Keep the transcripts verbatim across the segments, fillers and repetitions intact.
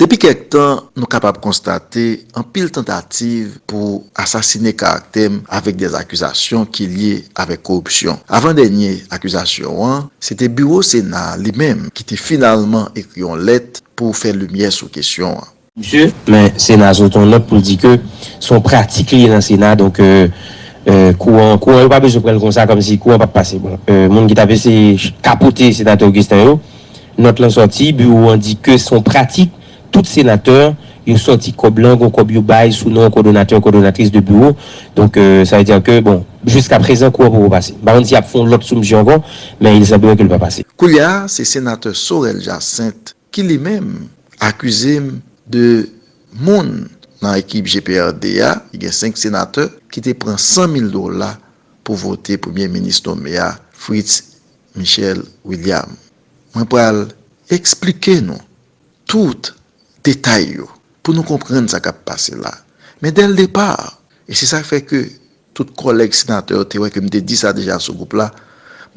Depi kèk tan, nou kapab konstate anpil tantativ pou asasine karaktè m avèk dè akizasyon ki lye avèk koripsyon. Avan dènye akizasyon an, se te biwo Sena a li menm ki te finalman ekri yon lèt pou fè limyè sou kesyon an. Misye, men Sena a sot yon nòt pou l di ke se yon pratik li ye nan Sena, donk euh, euh, kouran kouran yo pa bezwen pran l konsa kòmsi kouran p ap pase. Bon, euh, moun ki t ap eseye kapote senatè Augustin yo, nòt lan sòti, biwo an di ke se yon pratik, tout senatè yo sòti kòb lan, gon kòb yo bay sou non kòdonatè, kòdonatris de biwo. Donk euh, sa vle di ke bon, jiska prezan kouran poko pase. M pa konn si y ap fè yon lòt sou misye ankò, men il semblerait ke l pa pase. Koulye a, se senatè Sorel Jacinthe ki li menm akize m de moun nan ekip G P R D a, ki gen senk senatè, ki te pran san mil dola pou vote premye minis nome a, Fritz Michel William. Mwen pral eksplike nou tout detay yo pou nou konprann sa k ap pase la. Men dè l depa, e se sa k fè ke tout kòlèg senatè yo te wè ke m te di sa deja sou gwoup la,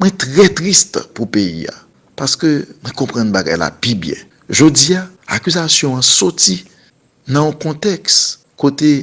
mwen trè tris pou peyi a, paske mwen konprann bagay la pi byen. Jodi a, akizasyon an soti nan yon kontèks kote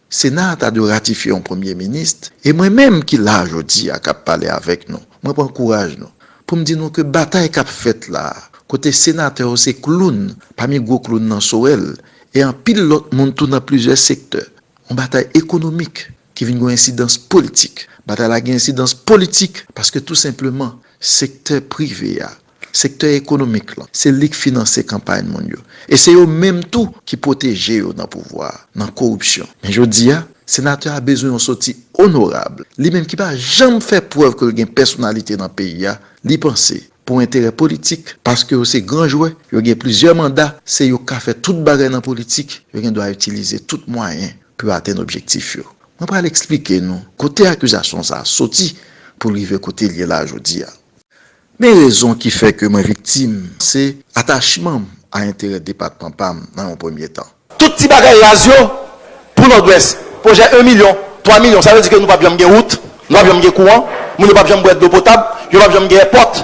Sena a ta dwe ratifye yon premye minis, e mwen menm ki la jodi a k ap pale avèk nou, mwen pran kouraj nou pou m di nou ke batay k ap fèt la a, kote senatè yo se kloun pami gwo kloun nan Sorel, e anpil lòt moun tou nan plizyè sektè, yon batay ekonomik ki vin gen yon ensidans politik. Batay la gen ensidans politik paske tou senpleman, sektè prive a, sektè ekonomik lan, se li k finanse kanpay moun yo. E se yo menm tou ki pwoteje yo nan pouvwa a, nan koripsyon. Men jodi a, senatè a bezwen yon soti onorab, li menm ki pa janm fè prèv ke l gen pèsonalite nan peyi a, li panse pou enterè politik, paske yo se gran jwè, yo gen plizyè manda, se yo k ka fè tout bagay nan politik, yo gen dwa itilize tout mwayen pou yo atenn objektif yo. Mwen pral eksplike nou kote akizasyon sa a soti pou l rive kote l ye la jodi a. Men rezon ki fè ke mwen viktim, se atachman m a enterè depatman pa m nan yon premye tan. Tout ti bagay raz yo pou Nòdwès. Pwojè en milyon, twa milyon, sa vle di ke nou p ap janm gen wout, nou p ap janm gen kouran, moun yo p ap janm bwè dlo potab, yo p ap janm gen èpòt,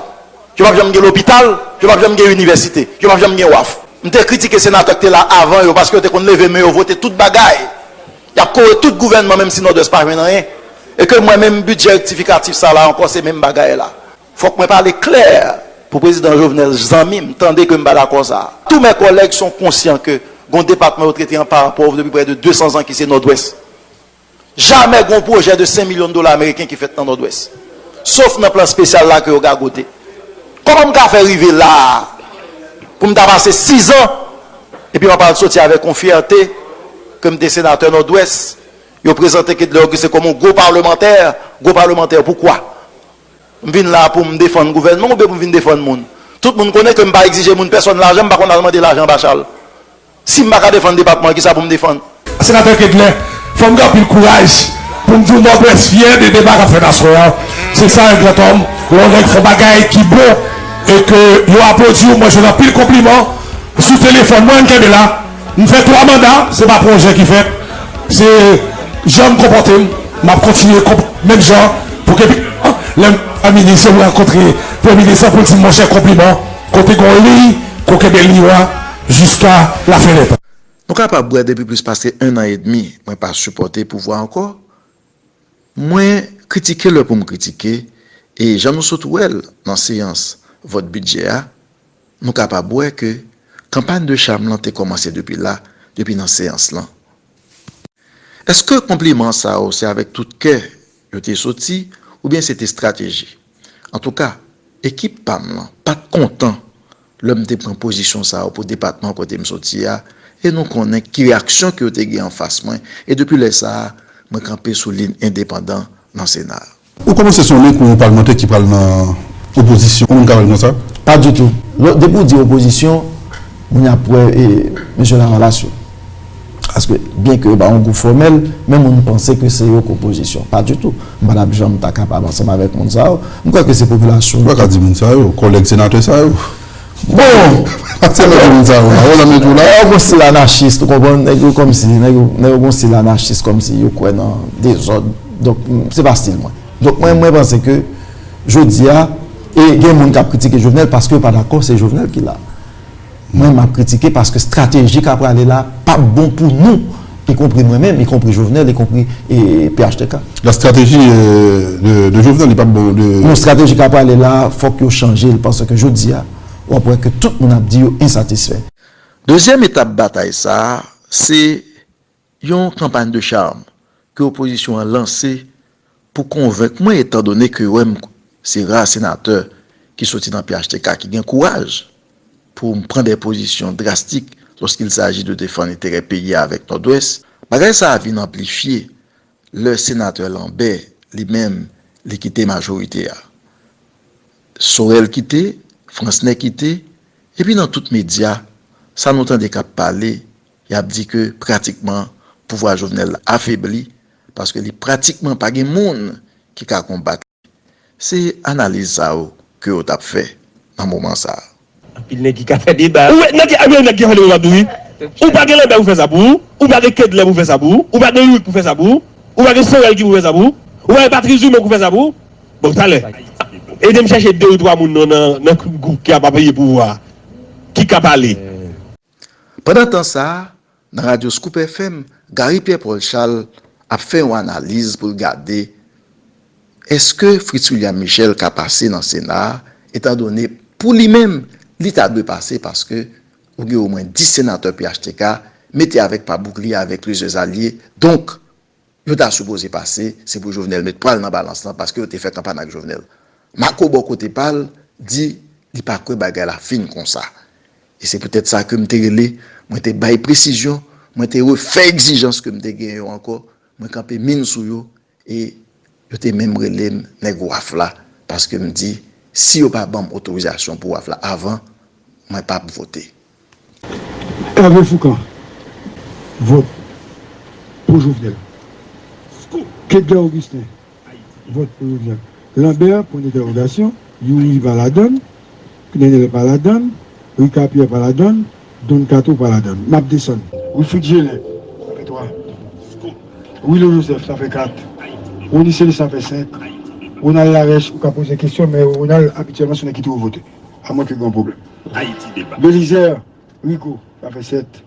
yo p ap janm gen lopital, yo p ap janm gen inivèsite, yo p ap janm gen waf. M te kritike senatè k te la avan yo paske yo te konn leve men yo vote tout bagay. Y ap kore tout gouvènman menm si Nòdwès pa jwenn anyen. E ke mwen menm bidjè rektifikatif sa la ankò se menm bagay la. Fòk mwen pale klè pou prezidan Jovenel, zanmi m, tande ke m pa dakò sa. Tous mes collègues sont conscients que gon depatman yo trete an parent pauvre depi près de deux cents ans ki se Nòdwès. Jamè gon pwojè de senk milyon dola ameriken ki fèt nan Nòdwès. Sof nan plan espesyal la ke yo gagote. Kòman m ka fè rive la a pou m ta pase sizan epi m ap al soti avèk yon fyète ke m te senatè Nòdwès, yo prezante Kedlè Augustin kòm yon gwo palmantè, gwo palmantè poukwa? M vin la pou m defann gouvènman oubyen pou m vin defann moun? Tout moun konnen ke m pa egzije moun pèsòn lajan, m pa konn al mande lajan ba Chal. Si m pa ka defann depatman an, kisa pou m defann? Senatè Kedlè, fò m gen anpil kouraj pou m di w Nòdwès fyè de deba k ap fèt aswè a. Se sa yon grandòm, lè yon nèg fè yon bagay ki bon e ke yo aplodi w, mwen jwenn anpil konpliman sou telefòn mwen, kenbe la. M fè twa manda, se pa pwojè ki fèt. Se jan m konpòte m, m ap kontinye konpòte m menm jan pou ke pi devan, lè m pa minis, m rankontre premye minis lan pou l di m monchè konpliman, kote gen yon liy, ke w kenbe liy ou a jiska lafen dè tan. Nou kapab wè depi plis pase en an edmi mwen pa sipòte pouvwa ankò. Mwen kritike lè pou m kritike, e jan nou sot wè l nan seyans vòt bidjè a, nou kapab wè ke kanpay de cham lan te kòmanse depi la, depi nan seyans lan. Èske konpliman sa yo se avèk tout kè yo te soti oubyen se te estrateji? Antouka, ekip pa m lan pa t kontan lè m te pran pozisyon sa yo pou depatman kote m soti a, e nou konnen ki reyaksyon ke yo te gen anfas mwen, e depi lè sa a, mwen kanpe sou liy endepandan nan Sena a. Ou kòmanse sonnen kou yon palmantè ki pral nan opozisyon, yon moun ka wè l konsa? Pa ditou. Depi w di opozisyon, moun ap wè mesye Lavalas yo. Paske, byenke yo pa yon gwoup fòmèl, men moun panse ke se yo k opozisyon. Pa ditou. M pa t ap janm ta kapab ansanm avèk moun sa yo. M kwè ke se popilasyon. Ou pa ka di moun sa yo, kòlèg senatè sa yo. Bon! Se lè moun sa yo la, yo la met ou la. Nèg yo gon stil anachis, ou konprann? Nèg yo kòmsi, nèg yo, nèg yo gon stil anachis kòmsi yo kwè nan dezòd. Donk, se pa stil mwen. Donk, mwen, mwen panse ke jodi a, e gen moun k ap kritike Jovenel paske yo pa dakò se Jovenel ki la. Mwen, m ap kritike paske estrateji k ap prale la p ap bon pou nou, ikonpri mwen menm, ikonpri Jovenel, ikonpri, e, P H T K. La stratégie, euh, de, de Jovenel li p ap bon de... Non, estrateji k ap prale la, fòk yo chanje l, paske jodi a, w ap wè ke tout moun ap di yo ensatisfè. Dezyèm etap batay sa a, se yon kanpay de cham ke opozisyon an lanse pou konvenk mwen, etandone ke yo wè m se ra senatè ki soti nan P H T K ki gen kouraj pou m pran de pozisyon drastik lorsqu'il s'agit de défendre enterè peyi a avèk Nòdwès. Bagay sa a vin anplifye lè senatè Lambert, li menm, li kite majorite a. Sorel kite, Fransnè kite, epi nan tout medya, sa nou tande k ap pale, y ap di ke pratikman pouvwa Jovenel la afebli, paske li pratikman pa gen moun ki ka konbat li. Se analiz sa yo ke yo t ap fè nan moman sa a. Anpil nèg ki ka fè deba. Ou wè, nèg ki, anpil nèg ki fè deba, w ap di wi. Ou pa gen Lambert pou fè sa pou ou, ou pa gen Kedlè pou fè sa pou ou, ou pa gen Youri pou fè sa pou ou, ou pa gen Sorel ki pou fè sa pou ou, ou pa gen Patrice Dumont pou fè sa pou ou. Bon, talè. Ede m chèche de ou twa moun nan, nan, nan gwoup ki ap apiye pouvwa a, ki ka pale. Pandan tan sa a, nan radyo Scoop F M, Gary Pierre Paul Charles ap fè yon analiz pou l gade èske Fritz William Michel ka pase nan Sena a, etandone pou li menm, li ta dwe pase paske ou gen omwen dis senatè P H T K, mete avèk Pabouclier avèk plizyè alye. Donk, yo ta sipoze pase, se pou Jovenel met pwa l nan balans lan, paske yo te fè kanpay ak Jovenel. Marco bò kote pa l di li pa kwè bagay la fin konsa. E se poutèt sa ke m te rele, mwen te bay presizyon, mwen te refè egzijans ke m te gen yo ankò, mwen kanpe min sou yo, e yo te menm rele m nèg waf la, paske m di, si yo pa ban m otorizasyon pou waf la avan, mwen p ap vote. Hervé Fourcand, vòt pou Jovenel. Kedlè Augustin, vòt pou Jovenel. Lambert, pwen dentèwogasyon, Youri pa ladann, Nenel pa ladann, Ricard Pierre pa ladann, Don Kato pa ladann. M ap desann. Wilfrid Gelin, sa fè twa. Willo Joseph, sa fè kat. Rony Celestin, sa fè senk. Ronald Larèche, ou ka poze kesyon, men Ronald, abityèlman, se nèg ki toujou vote. Amwen ke gen yon pwoblèm. Belizaire Rigaud, sa fè sèt.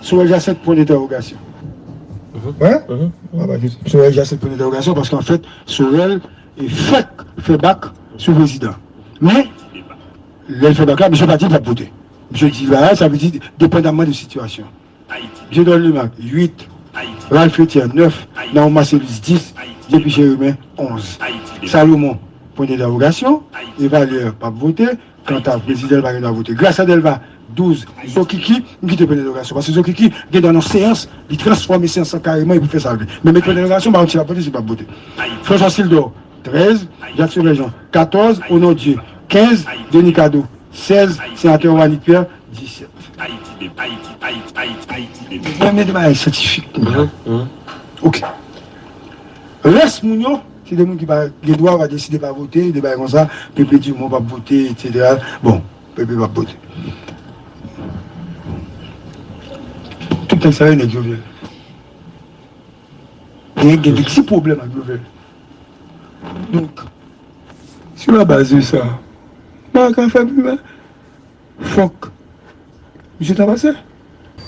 Sorel Jacinthe, pwen dentèwogasyon. Wi? Sorel Jacinthe, pwen dentèwogasyon, paske anfèt, Sorel e fèk fè bak sou prezidan. Men, lè l fè bak la, misye pa di l p ap vote. Misye di bagay, sa vle di, depandamman de sitiyasyon. Dieudonne Lumac, uit. Ralph Etienne, nèf. Naon Marcelus, dis. Jepi Jérémie, onz. Salomon, pwen dentèwogasyon. Evalyer p ap vote. Kanta prezidan, li pa gen dwa vote. Gracia Delva, douz. Zokiki, m kite pwen dentèwogasyon. Paske Zokiki gen dwa nan seyans, li transfòme seyans lan kareman epi fè sa l vle. Men met pwen dentèwogasyon, m pa konn si l ap vote, si l p ap vote. François Sildor, trèz. Jackson Vèjan, katòz. Onodye, kenz. Denis Cadeau, sèz. Senatè Wanick Pierre, disèt. Mwen mete bagay syantifik. Oke. Rès moun yo, se de moun ki pa gen dwa pa deside pa vote, de bagay konsa, Pepe Dumont p ap vote, etsetera. Bon, Pepe p ap vote. Tout nèg sa yo, nèg Jovenel. Gen, gen de ti pwoblèm ak Jovenel. Donk, sou la baz de sa, pa ka fè pi mal. Fòk misye ta pase.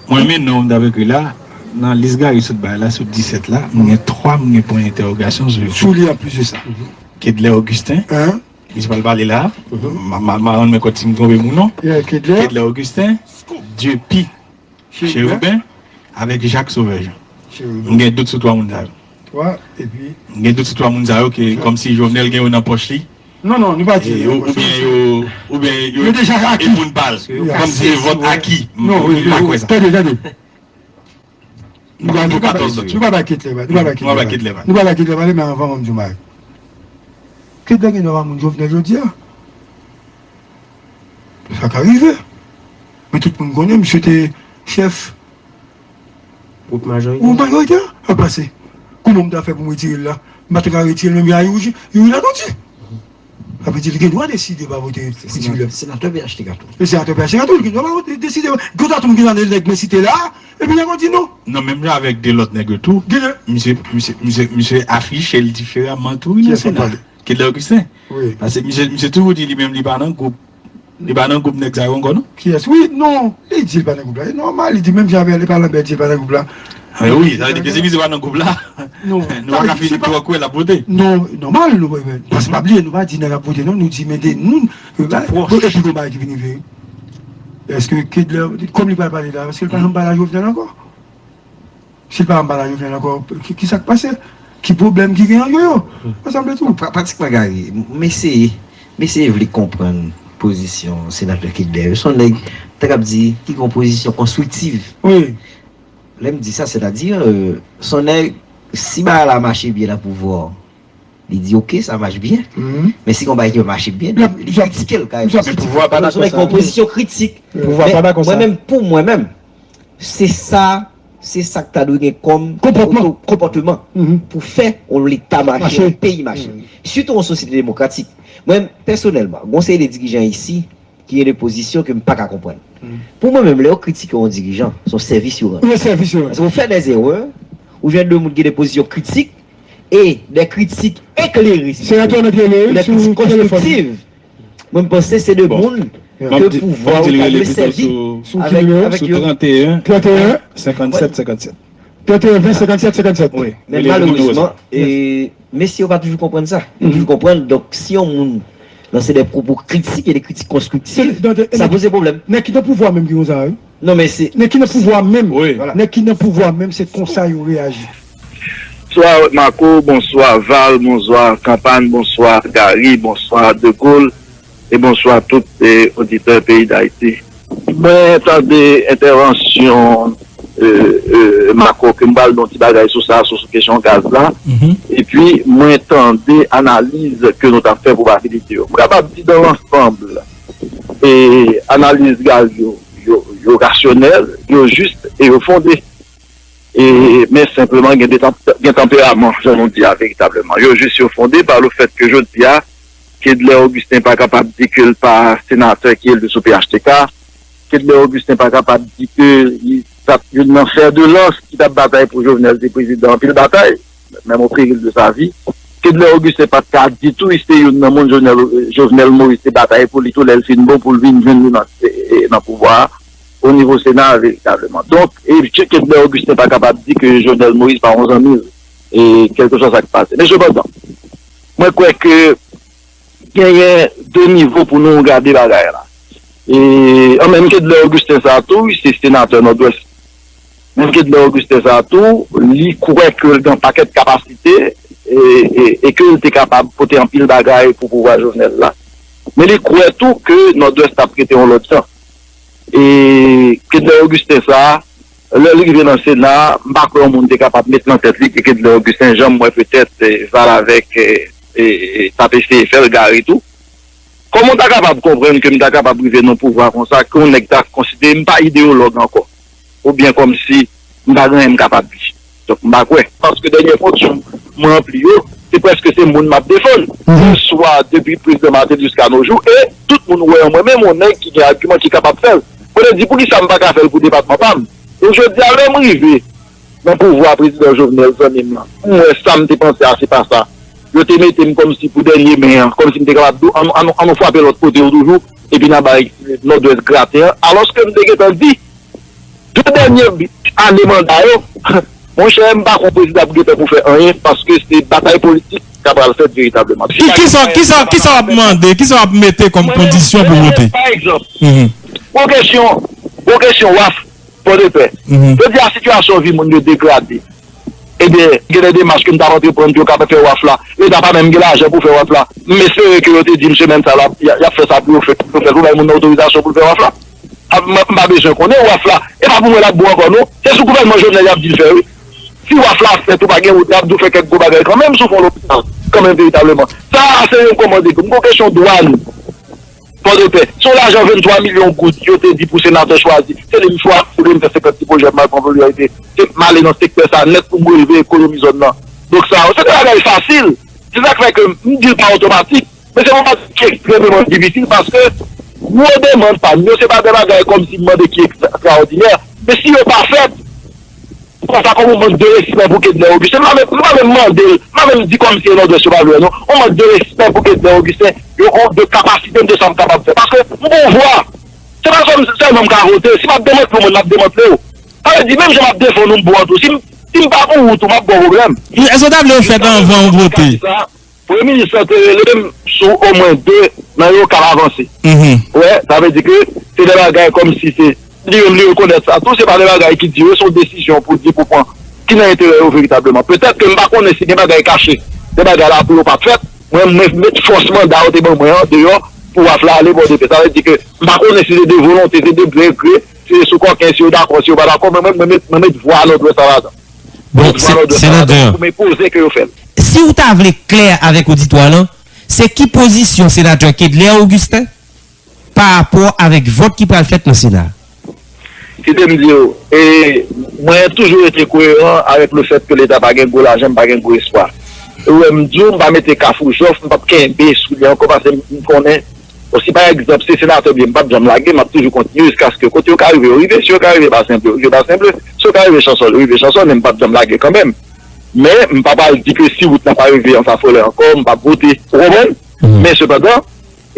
Mwen menm, non, m t ap ekri la, nan lis Gary sot bay la, sou disèt la, m gen twa, m gen pwen entèwogasyon sou yo. Sou li, anplis de sa. Kedlè Augustin, misye pral pale la, m a, m a, m a rann mwen kont si m twonpe m ou non. Kedlè. Kedlè Augustin, Dieupie Chérubin, avèk Jacques Sauveur Jean. M gen dout sou twa moun sa yo. M gen dout sou twa moun sa yo ke kòmsi Jovenel gen yo nan pòch li. Non, non, nou pa di. Oubyen yo, oubyen yo, e moun pa l. Kòmsi se vòt aki. Non, wi, wi, tande, tande. Nou pa, nou pa, nou pa ba Ketlè, nou pa ba Ketlè, nou pa ba Ketlè, men anvan mwen m di w bagay. Ketlè gen dwa pa moun Jovenel jodi a. Sa ka rive. Men tout moun konnen misye te chèf. Gwoup majorite. Gwoup majorite a pase. Kouman m ta fè pou m retire l la? M pa t ka retire l menm jan a Youri, Youri Latortue. Sa vle di li gen dwa deside pa vote Fritz William. Senatè P H T K tou. E senatè P H T K tou, li gen dwa pa vote, deside. Gwo tatou m gen nan nèg mwen site la, epi nèg yo di non. Non, menm jan avèk de lòt nèg yo tou. Misye, misye, misye, misye afiche l diferaman tou, wi, nan Sena. Kedlè Augustin. Wi. Paske misye, misye toujou di li menm li pa nan gwoup Li pa nan gwoup nèg sa yo ankò non? Kiyès? Wi, non, li di li pa nan gwoup la. E nòmal, li di menm jan avè li pa Lanbè di li pa nan gwoup la. Men wi, sa vle di ke si misye pa nan gwoup la, nou pa ka fin twò kwè l ap vote. Non, nòmal, nou, paske pa bliye, nou pa di nèg ap vote non, nou di men de moun, epi gon bagay ki vin rive. Èske Kedlè, kòm li pral pale la, èske l pa janm pale a Jovenel ankò? Si l pa janm pale a Jovenel ankò, ki, ki sa k pase? Ki pwoblèm ki gen ant yo? Ansanm de tou. Pra- Pratikman, Gary, m eseye, m eseye vle konprann pozisyon senatè Kedlè. Se yon nèg, ta kab di, ki gen yon pozisyon konstriktiv. Wi. Lè m di sa, sètadi, euh, se yon nèg, si bagay la mache byen nan pouvwa, li di, "Ok, sa mache byen." Men si gen yon bagay ki pa mache byen, li kritike l kareman. Se yon nèg ki gen yon pozisyon kritik. Men mwen menm, pou mwen menm, se sa, se sa k ta dwe gen kòm konpòtman pou fè yon leta mache, yon peyi mache. Sitou yon sosyete demokratik. Mwen, pèsonèlman, gen yon seri de dirijan isi ki gen de pozisyon ke m pa ka konprann. Pou mwen menm, lè yo kritike yon dirijan, se yon sèvis yo rann. Yon sèvis yo rann. Paske ou fè de erè, ou jwenn de moun ki gen de pozisyon kritik, e de kritik eklere, si de kritik konstriktiv. Mwen, m panse se de moun ke pouvwa yo ta dwe sèvi avèk, avèk yo. Trannteyen, senkannsèt, senkannsèt. Trannteyen, ven, senkannsèt, senkannsèt. Men malerezman, e, mesye yo pa toujou konprann sa. Yo toujou konprann, donk, si yon moun lanse de pwopo kritik e de kritik konstriktif, sa poze pwoblèm. Nèg ki nan pouvwa menm ki konsa, wi. Non, men se nèg ki nan pouvwa menm. Nèg ki nan pouvwa menm, se konsa yo reyaji. Bonswa Marco, bonswa Val, bonswa Kanpàn, bonswa Gary, bonswa De Gaulle, e bonswa tout, e, oditè peyi Dayiti. Mwen tande entèvansyon, e, e, Marco, ke m pral di yon ti bagay sou sa, sou, sou kesyon gaz la. Epi mwen tande analiz ke nou t ap fè pwobabilite yo. M kapab di dans l'ensemble, e, analiz gaz yo, yo, yo rasyonèl, yo jis e yo fonde. E, men senpleman gen de tanp-, gen tanperaman, jan nou di a veritableman. Yo jis yo fonde pa le fèt ke jodi a, Kedlè Augustin pa kapab di ke l pa senatè ki elve sou P H T K. Kedlè Augustin pa kapab di ke li t ap youn nan fè de lans ki t ap batay pou Jovenel te prezidan anpil batay, menm au péril de sa vie. Kedlè Augustin pa t ka ditou, li se te youn nan moun Jovenel, Jovenel Moïse te batay pou li tou lè l fin bon pou l vin jwenn li nan, e, e, nan pouvwa a, o nivo Sena a veritableman. Donk, e, Kedlè Augustin pa kapab di ke Jovenel Moïse pa yon zanmi l, e, kèlkeswa sa k pase. Men sepandan, mwen kwè ke genyen de nivo pou nou gade bagay la. E, an menm Kedlè Augustin sa tou, li se senatè Nòdwès. Menm Kedlè Augustin sa tou, li kwè ke l gen pakèt kapasite, e, e, e ke l te kapab pote anpil bagay pou pouvwa Jovenel la. Men li kwè tou ke Nòdwès t ap rete yon lòt jan. E Kedlè Augustin sa, lè l rive nan Sena, m pa kwè yon moun te kapab met nan tèt li ke Kedlè Augustin, jan m wè petèt, e, Val avèk, e, e, e, t ap eseye fè l, Gary tou. Kòman w ta kapab konprann ke m ta kapab rive nan pouvwa konsa, ke yon nèg ta konsidere m pa ideyològ ankò, oubyen kòmsi m pa gen anyen m kapab di? Donk, m pa kwè. Paske dènye fonksyon mwen ranpli yo, se prèske se moun m ap defann. Swa depi prezidan Martelly jiska no jou, e tout moun wè an mwen menm yon nèg ki gen agiman, ki kapab fè l. Mwen te di, poukisa m pa ka fè l pou depatman pa m? Donk, jodi a, lè m rive nan pouvwa prezidan Jovenel, zanmi m lan, m wè sa m te panse a, se pa sa. Yo te mete m kòmsi pou dènye men an, kòmsi m te kapab di, ann, ann, ann nou frape lòt kote yo toujou, epi n a bay Nòdwès graten an. Alòske m te gentan di, de dènye ane manda yo, monchè, m pa kwè prezidan ap gentan pou fè anyen, paske se batay politik k ap pral fèt veritableman. Ki, kisa, kisa, kisa w ap mande, kisa w ap mete kòm kondisyon pou vote? Pa egzanp, pou kesyon, pou kesyon W A F, Pòdepè. Jodi a, sitiyasyon vi moun yo degrade. Ebyen, gen de demach ke m t ap antreprann pou yo kapab fè W A F la. Leta pa menm gen lajan pou fè W A F la. M espere ke yo te di m semèn sa la, y a, y ap fè sa pou yo fè, pou yo fè, pou bay moun nan otorizasyon pou l fè W A F la. A, m, m pa bezwen konnen W A F la. E pa pou mwen l ap bon ankò non. Se sou gouvènman Jovenel y ap di l fè, wi. Si W A F la fèt ou pa gen wout, y ap di w fè kèk gwo bagay kanmenm si w fè yon lopital. Kanmenm veritableman. Sa a se yon kòmande. M gon kesyon dwàn. Pòdepè. Se yon lajan venntwa milyon goud yo te di pou senatè chwazi. Se li m chwazi, se li m fè senkant ti pwojè m al pran pou l yo. Se m ale nan sektè sa nèt pou m relve ekonomi zòn nan. Donk sa yo, se de bagay fasil. Se sa k fè ke m di l pa otomatik. Men se yon bagay ki ekstrèmeman difisil paske gwo demann pa m yo, se pa de bagay kòmsi m mande ki ekstraòdinè. Men si yo pa fèt, Ou konn sa kòm yon mank de respè pou Kedlè Augustin. M pa menm, m pa menm mande l, m pa menm di kòmsi e Nòdwès yo pa vle non. Yon mank de respè pou Kedlè Augustin. yo, yo, de kapasite m, de sa m kapab fè. Paske m gon vwa. Se pa sèl-, sèlman m ka vote. Si m ap demantle w, mwen, m ap demantle w. Sa vle di, menm jan m ap defann ou, m pou w tou. Si m, si m pa pou ou tou, m ap ba w pwoblèm. Èske w ta vle yo fèt anvan w vote? Premye minis lan te rele m sou omwen de nan yo k ap avanse. Ou wè, sa vle di ke se de bagay kòmsi se, li menm li rekonèt sa tou, se pa de bagay ki dire, se yon desizyon pou di, pou pran, ki nan enterè yo veritableman. Petèt ke m pa konnen si gen bagay kache, de bagay la pou yo pa t fèt, mwen, mwen met fòs manda yo te ban mwen an deyò pou W A F la ale bò de pè. Sa vle di ke m pa konnen si se de volonte, se de gré gré, si se sou kòken, si yo dakò, si yo pa dakò, men mwen, mwen met, mwen met vwa Nòdwès la ladan. Bon, senatè, pou m poze ke yo fè l. Si w ta vle klè avèk oditwa lan, se ki pozisyon senatè Kedler Augustin pa rapò avèk vòt ki pral fèt nan Sena? Kite m di w, e, mwen toujou rete koeran avèk le fèt ke Leta pa gen gwo lajan, m pa gen gwo espwa. Ou wè, m di w, m pa mete Kafou Jòf, m p ap kenbe sou li ankò paske m konnen Bon, si pa egzanp, se senatè m ye, m p ap janm lage, m ap toujou kontinye jiskaske kote yo ka rive, yo rive. Si yo ka rive Basen Bleu, yo rive Basen Bleu. Si yo ka rive Chansòlè, yo rive Chansòlè, men m p ap janm lage kanmenm. Men, m pa pral di ke si wout lan pa rive Anse Affolay ankò, m p ap vote. Ou konprann? Men sepandan,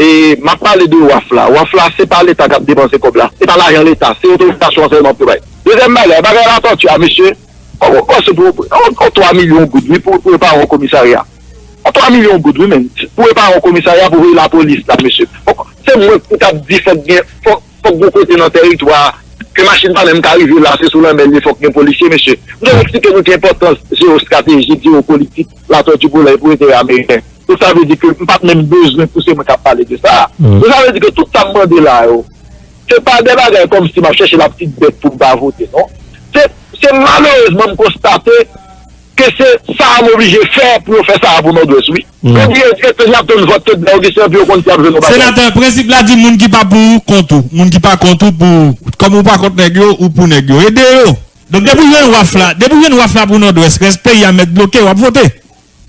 e, m ap pale de W A F la. W A F la, se pa Leta k ap depanse kòb la. Se pa lajan Leta. Se otorizasyon an sèlman pou yo bay. Dezyèm bagay, bagay Latòti a, mesye, Kòman w panse pou, pou, pou twa milyon goud, wi, pou, pou repare yon komisarya? Yon twa milyon goud, wi, men. Pou repare yon komisarya, pou voye lapolis la, mesye. Fòk, se mwen ki t ap di fòk gen, fòk, fòk gon kote nan tèritwa a, ke machin pa menm ka rive la, se sou lanmè l ye, fòk gen polisye, mesye. M te eksplike nou ki enpòtans jewestratejik, jewopolitik, Latòti Polèy pou enterè ameriken. Donk, sa vle di ke m pa t menm bezwen pou se mwen k ap pale de sa. Donk, sa vle di ke tout sa m mande la yo, se pa de bagay kòmsi m ap chèche laptibèt pou m pa vote, non. Se, se malerezman m konstate ke se sa a m oblije fè pou yo fè sa a pou Nòdwès, wi. Yo di yo, yo di y ap tann vòt Kedler Augustin, epi yo konn si y ap jwenn yon bagay. Senatè, prensip la di moun ki pa pou ou, kont ou. Moun ki pa kont ou, pou ou. Kòm ou pa kont nèg yo, ou pou nèg yo. Ede yo. Donk, depi w jwenn W A F la, depi w jwenn W A F la pou Nòdwès, rès peyi a mèt bloke, w ap vote.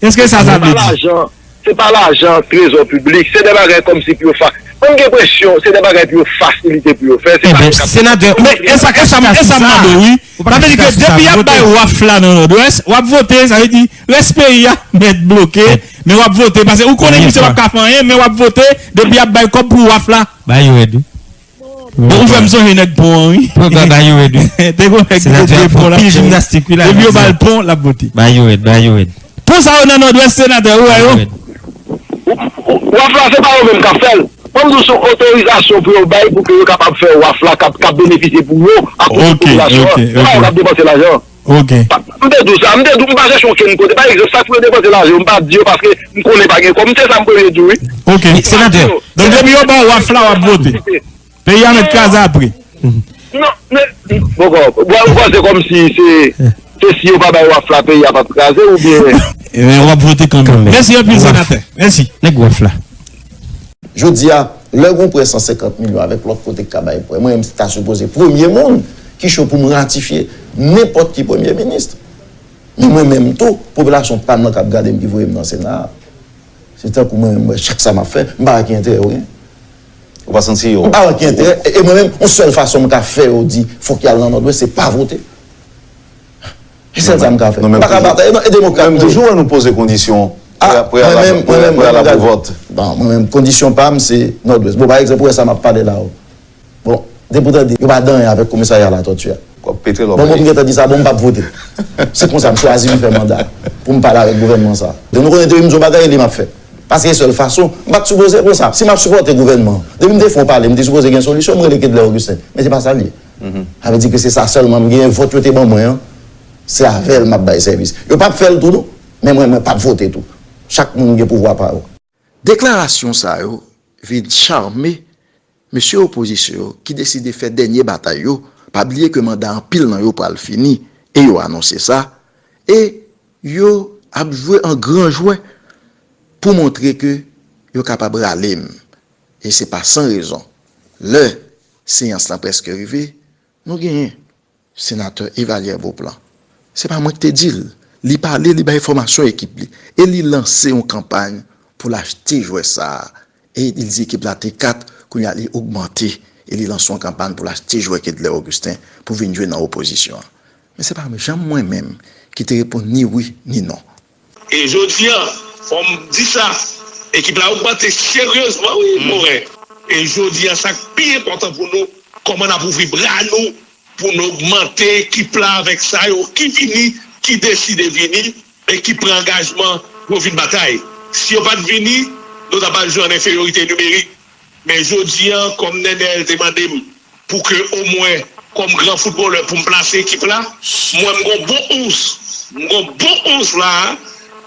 Èske sa, sa vle di? Se pa lajan, se pa lajan trezò piblik, se de bagay kòmsi pou yo fa-, mwen, m gen enpresyon, se de bagay pou yo fasilite pou yo fè, se pa yo k ap. Enben, senatè, men e sa, e sa, e sa m mande w, wi. Sa vle di ke depi y ap bay W A F la nan Nòdwès, w ap vote, sa vle di, rès peyi a mèt bloke, men w ap vote, paske ou konnen misye p ap ka fè anyen, men w ap vote, depi y ap bay kòb pou W A F la. Ba yo rèd, wi. Bon, ou fè m sonje nèg pon an, wi. Pran bagay yo rèd, wi. Te gon nèg ki te dwe pon la. Pil jimnastik, wi, la. Depi yo ba l pon, l ap vote. Ba yo rèd, ba yo rèd. Pon sa yo nan Nòdwès, senatè, ou wè yo? W A F la, se pa yo menm k ap fè l. Mwen, m di w, se yon otorizasyon pou yo bay pou ke yo kapab fè W A F la, k ap, k ap benefisye pou yo, akoz de popilasyon an. Se pa yo k ap depanse lajan an. Ok. M te di w sa, m te di w, m pa chèche okenn kote. Pa egzanp, sa k pou yo depanse lajan yo, m pa di yo paske m konnen pa gen kòb. M se sa m premye di w, wi. Ok, senatè. Donk, depi yo ba w W A F la, w ap vote. Peyi a mèt kraze apre. Non, men, bon, bon, bon, ou panse kòmsi se, se si yo pa bay W A F la, peyi a p ap kraze, oubyen? Ebyen, w ap vote kanmenm. Mèsi anpil, senatè. Mèsi. Nèg W A F la. Jodi a, lè gon prè san senkant milyon avèk lòt kote k ka bay prè, mwen menm, se ta sipoze premye moun ki cho pou m ratifye nenpòt ki premye minis. Men mwen menm tou, popilasyon pa m nan k ap gade m ki voye m nan Sena a. Se tankou mwen menm, mwen, chak sa m ap fè, m pa wè ki enterè yo gen. Ou pa santi yo? M pa wè ki enterè. E, e mwen menm, yon sèl fason m ka fè yo di fòk y al nan Nòdwès, se pa vote. Se sèl sa m ka fè. M pa ka batay. Non, e demokrat mwen ye. Toujou wè nou poze kondisyon preyalab pou vòt. Bon, mwen menm, kondisyon pa m, se Nòdwès. Bon, pa egzanp, ou wè sa m ap pale la, o. Bon, depi w tande, yo pa gen anyen avèk komisarya Latòti a. Bon, bon, m gentan di sa, bon, m p ap vote. Se konsa m chwazi m fè manda pou m pale avèk gouvènman sa a. Donk, nou konnen depi m di yon bagay, li m ap fè. Paske se sèl fason, m pa t sipoze konsa. Si m ap sipòte gouvènman an, depi m te fè yon pale, m te sipoze gen solisyon, m rele Kedler Augustin. Men se pa sa l ye. Sa vle di ke se sa sèlman m genyen, vòt yo te ban mwen an, se avè l m ap bay sèvis. Yo p ap fè l tou, non. Men mwen, mwen p ap vote tou. Chak moun gen pouvwa pa yo. Deklarasyon sa yo vin chame mesye opozisyon yo ki deside fè dènye batay yo, pa bliye ke manda anpil nan yo pral fini, e yo anonse sa, e yo ap jwe an gran jwè pou montre ke yo kapab rale m. E se pa san rezon. Lè seyans lan prèske rive, nou genyen Senatè Evallière Beauplan. Se pa mwen ki te di l. Li pale, li bay enfòmasyon ekip li. E li lanse yon kanpay pou l achte jwè sa a. E li di ekip la te kat, kounye a li ogmante. E li lanse yon kanpay pou l achte jwè Kedler Augustin pou vin jwe nan opozisyon an. Men se pa janm mwen menm ki te reponn ni wi, ni non. E jodi a, fò m di sa, Ekip la ogmante seryezman, wi, Moren. E jodi a, sa k pi enpòtan pou nou, kòman n ap ouvri bra nou pou n ogmante ekip la avèk sa yo ki vini, ki deside vini, e ki pran angajman pou yo vin batay. Si yo pa t vini, nou ta pral jwe an enferyorite nimerik. Men jodi a, kòm Nènèl te mande m pou ke omwen, kòm gran foutbolè, pou m plase ekip la, mwen, m gon bon onz. M gon bon onz la,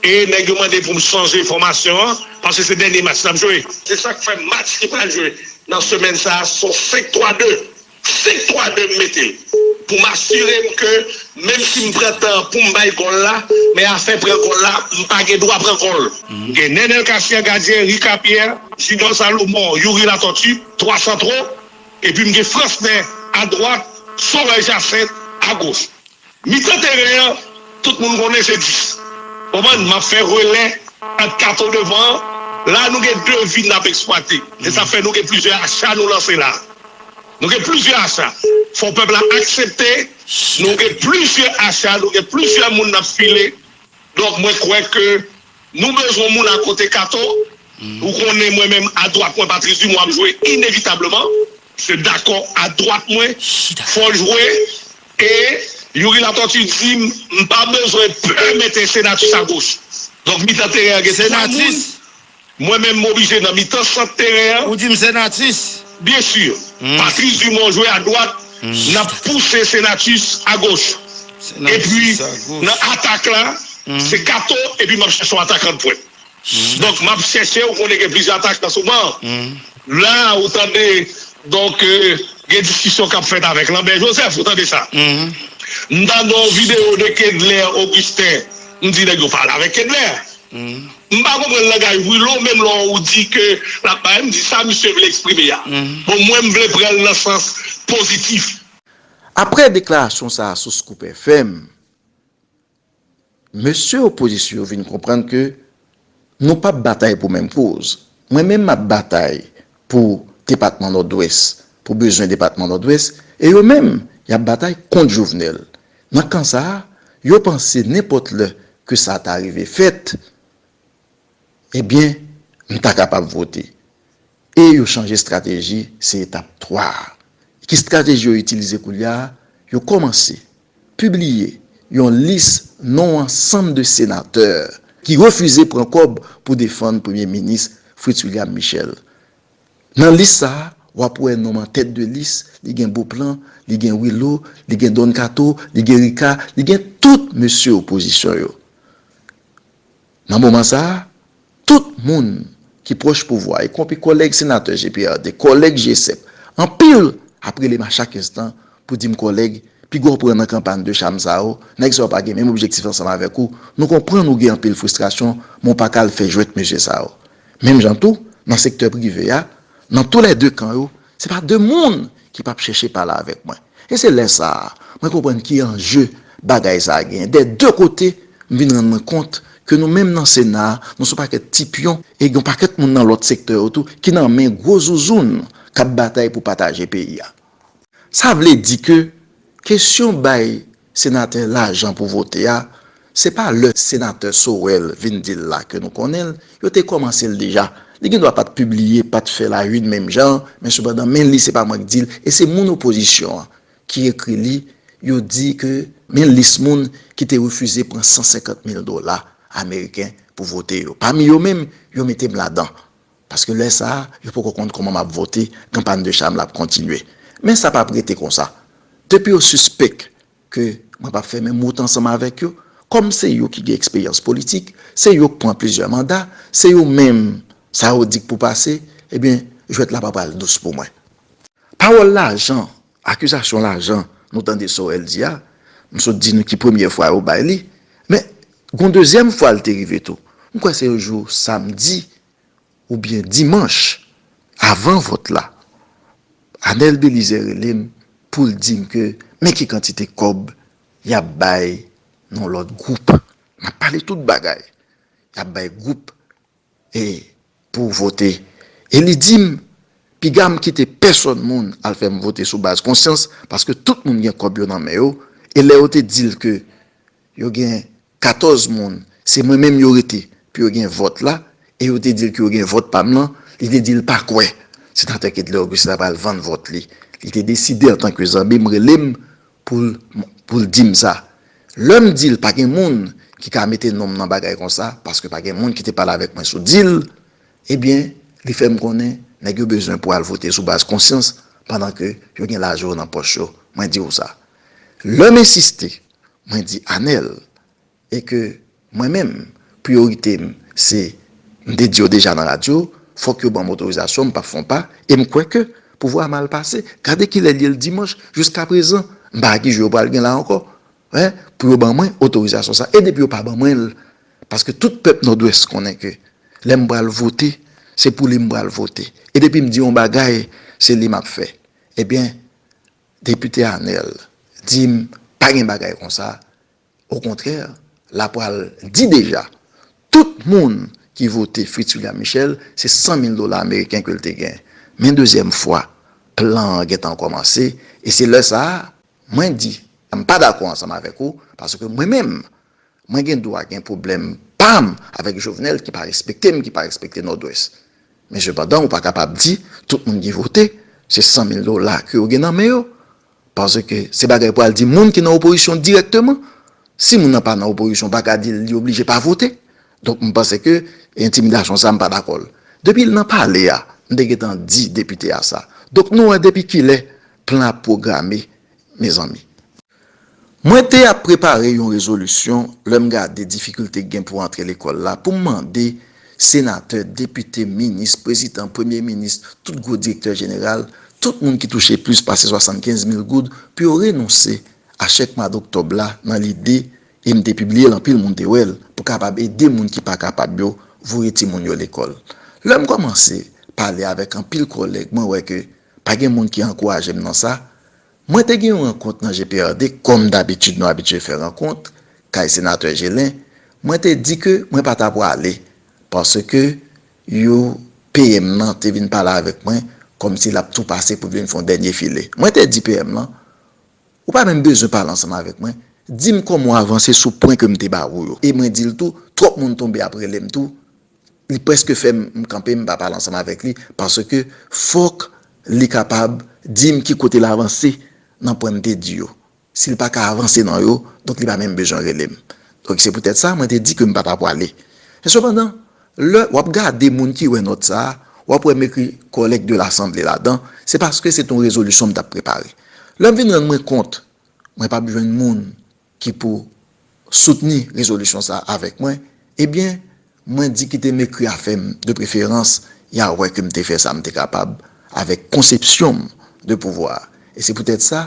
e nèg yo mande pou m chanje fòmasyon an, paske se dènye match n ap jwe. Se sa k fè match ki pral jwe nan semèn sa a, se yon senk twa de. Senk twa de m mete l. Pou m asire m ke, menm si m pran tan pou m bay gòl la, men afè pran gòl la, m pa gen dwa pran gòl. M gen Nenel Cassier gadyen, Rica Pierre, Junior Salomon, Youri Latortue, twa santwo, epi m gen Fransnè adwat, Sauveur Jacinthe agoch. Mitan teren an, tout moun konnen se dis. Konprann? M ap fè relè ant Kato devan an. La, nou gen de vid n ap eksplwate. Se sa fè nou gen plizyè acha nou lanse la. Nou gen plizyè acha. Fò pèp la aksepte, nou gen plizyè acha, nou gen plizyè moun n ap file. Donk, mwen kwè ke nou bezwen moun akote Kato. Ou konnen mwen menm, adwat mwen, Patrice Dumont ap jwe inevitableman. Se dakò, adwat mwen, fò l jwe. E Youri Latortue di m, m pa bezwen pè mete Senatus agoch. Donk, mitan teren an gen twa moun. Mwen menm, m oblije nan mitan sant teren an. Ou di m Senatus? Byen si. Patrice Dumont jwe adwat, n ap pouse Senatus agoch. Epi, nan atak la, se Kato, epi m ap chèche yon atakan de pwent. Donk, m ap chèche, ou konnen gen plizyè atakan sou ban. La, ou tande, donk, euh, gen diskisyon k ap fèt avèk Lambert Joseph, ou tande sa. M tande yon videyo de Kedler Augustin, m di nèg yo pale avèk Kedler. M pa konprann langaj Willo, menm lè ou di ke l ap bay, m di sa misye vle eksprime a. Bon, mwen, m vle pran l nan sans pozitif. Apre deklarasyon sa a sou Scoop F M, mesye opozisyon yo vin konprann ke nou p ap batay pou menm koz. Mwen menm, m ap batay pou depatman Nòdwès, pou bezwen depatman Nòdwès, e yo menm, y ap batay kont Jovenel. Nan kan sa a, yo panse nenpòt lè ke sa ta rive fèt, ebyen, m ta kapab vote. E yo chanje estrateji, se etap twa a. Ki estrateji yo itilize koulye a? Yo kòmanse pibliye yon lis non ansanm de senatè ki refize pran kòb pou defann Premye Minis Fritz William Michel. Nan lis sa a, w ap wè non m an tèt de lis, li gen Beauplan, li gen Willo, li gen Don Kato, li gen Rica, li gen tout mesye opozisyon yo. Nan moman sa a, tout moun ki pwòch pouvwa, ikonpri kòlèg senatè G P R D, kòlèg G sèp, anpil ap rele m a chak enstan pou di m, kòlèg, piga w pran nan kanpay de cham sa yo, nèg sa yo pa gen menm objektif ansanm avèk ou. Nou konprann ou gen anpil fristrasyon, men w pa ka al fè jwèt mesye sa yo. Menm jan tou, nan sektè prive a, nan toulède kan yo, se pa de moun ki p ap chèche pale avèk mwen. E se lè sa a, mwen konprann ki anje bagay sa a genyen. Dè de kote, m vin rann mwen kont ke nou menm nan Sena a, nou se yon pakèt ti pyon, e gen yon pakèt moun nan lòt sektè yo tou ki nan men gwo zouzoun k ap batay pou pataje peyi a. Sa vle di ke kesyon bay senatè lajan pou vote a, se pa lè senatè Sorel vin di l la ke nou konnen l, yo te kòmanse l deja. Li gen dwa pa t pibliye, pa t fè la une menm jan, men sepandan, men li, se pa mwen k di l, e se moun opozisyon an ki ekri li, yo di ke men lis moun ki te refize pran san senkant mil dola ameriken pou vote yo. Pami yo menm, yo mete m ladan. Paske lè sa a, yo poko konn kòman m ap vote, kanpay de cham la ap kontinye. Men sa p ap rete konsa. Depi yo sispèk ke mwen p ap fè menm wout ansanm avèk yo, kòm se yo ki gen eksperyans politik, se yo k pran plizyè manda, se yo menm sa yo di k pou pase, ebyen, jwèt la pa pral dous pou mwen. Pawòl lajan, akizasyon lajan, nou tande Sorel di a, m sot di nou ki premyè fwa yo bay li, men gon dezyèm fwa l te rive tou. M kwè se yon jou samdi, oubyen dimanch, avan vòt la, Anèl Belizaire rele m pou l di m ke men ki kantite kòb y ap bay yon lòt gwoup. M ap pale tout bagay. Y ap bay gwoup e pou vote. E li di m, piga m kite pèsòn moun al fè m vote sou baz konsyans, paske tout moun gen kòb yo nan men yo, e lè yo te di l ke yo gen katòz moun, se mwen menm yo rete pou yo gen vòt la, e yo te di l ke yo gen vòt pa m lan, li te di l pa kwè senatè Kedley Augustin ta pral vann vòt li. Li te deside antanke zanmi m rele m pou l, pou l di m sa. Lè m di l pa gen moun ki ka mete non m nan bagay konsa, paske pa gen moun ki te pale avèk mwen sou dil, ebyen, li fè m konnen nèg yo bezwen pou al vote sou baz konsyans pandan ke yo gen lajan yo nan pòch yo. Mwen di w sa. Lè m ensiste, mwen di Anèl, e ke mwen menm, priyorite m, se, m te di yo deja nan radyo, fòk yo ban m otorizasyon, m p ap fè yon pa, e m kwè ke pouvwa a mal pase. Gade kilè l ye l dimanch, jiskaprezan, m pa wè ki jou yo pral gen la ankò, en, pou yo ban mwen otorizasyon sa. E depi yo pa ban mwen l, paske tout pèp Nòdwès konnen ke lè m pral vote, se pou li m pral vote. E depi m di yon bagay, se li m ap fè. Ebyen, depite Anèl di m pa gen bagay konsa, okontrè, l ap pral di deja, tout moun ki vote Fritz William Michel, se san mil dola ameriken ke l te gen. Men dezyèm fwa, plan an gentan kòmanse, e se lè sa a, mwen di, m pa dakò ansanm avèk ou, paske mwen menm, mwen gen dwa gen pwoblèm pa m avèk Jovenel ki pa respekte m, ki pa respekte Nòdwès. Men sepandan, ou pa kapab di tout moun ki vote, se san mil dola ke yo gen nan men yo. Paske se bagay pou al di moun ki nan opozisyon dirèkteman. Si moun nan pa nan opozisyon, pa ka di l li oblije pa vote. Donk, m panse ke entimidasyon sa, m pa dakò l. Depi l nan pale a, m te gentan di depite a sa. Donk, nou wè depi kilè plan ap pwograme, mezanmi. Mwen te ap prepare yon rezolisyon lè m gade difikilte k gen pou antre lekòl la, pou m mande senatè, depite, minis, prezidan, premye minis, tout gwo direktè jeneral, tout moun ki touche plis pase swasannkenz mil goud pou yo renonse a chèk mwa doktòb la nan lide, e m te pibliye l, anpil moun te wè l, pou kapab ede moun ki pa kapab yo voye timoun yo lekòl. Lè m kòmanse pale avèk anpil kòlèg, mwen wè ke pa gen moun ki ankouraje m nan sa. Mwen te gen yon rankont nan G P R D, kòm dabitid nou abitye fè rankont, kay senatè Gelin, mwen te di ke mwen pa ta pwale, paske yo, P M nan te vin pale avèk mwen, kòmsi l ap tou pase pou l vin fè yon dènye file. Mwen te di P M lan, ou pa menm bezwen pale ansanm avèk mwen, di m kòman w avanse sou pwen ke m te ba ou yo. E mwen di l tou, twòp moun tonbe ap rele m tou, li prèske fè m, m kanpe, m pa pale ansanm avèk li, paske fòk li kapab di m ki kote l avanse nan pwen m te di yo. Si l pa ka avanse nan yo, donk li pa menm bezwen rele m. Donk se poutèt sa, mwen te di ke m pa ta pwale. Men sepandan, lè w ap gade moun ki wè nòt sa a, w ap wè m ekri collègues de l'Assemblée ladan, se paske se te yon rezolisyon m t ap prepare. Lè m vin rann mwen kont, mwen p ap jwenn moun ki pou soutni rezolisyon sa a avèk mwen, ebyen, mwen di kite m ekri afè m, de preferans, y a wè ke m te fè sa m te kapab avèk konsepsyon m de pouvwa a. E se poutèt sa,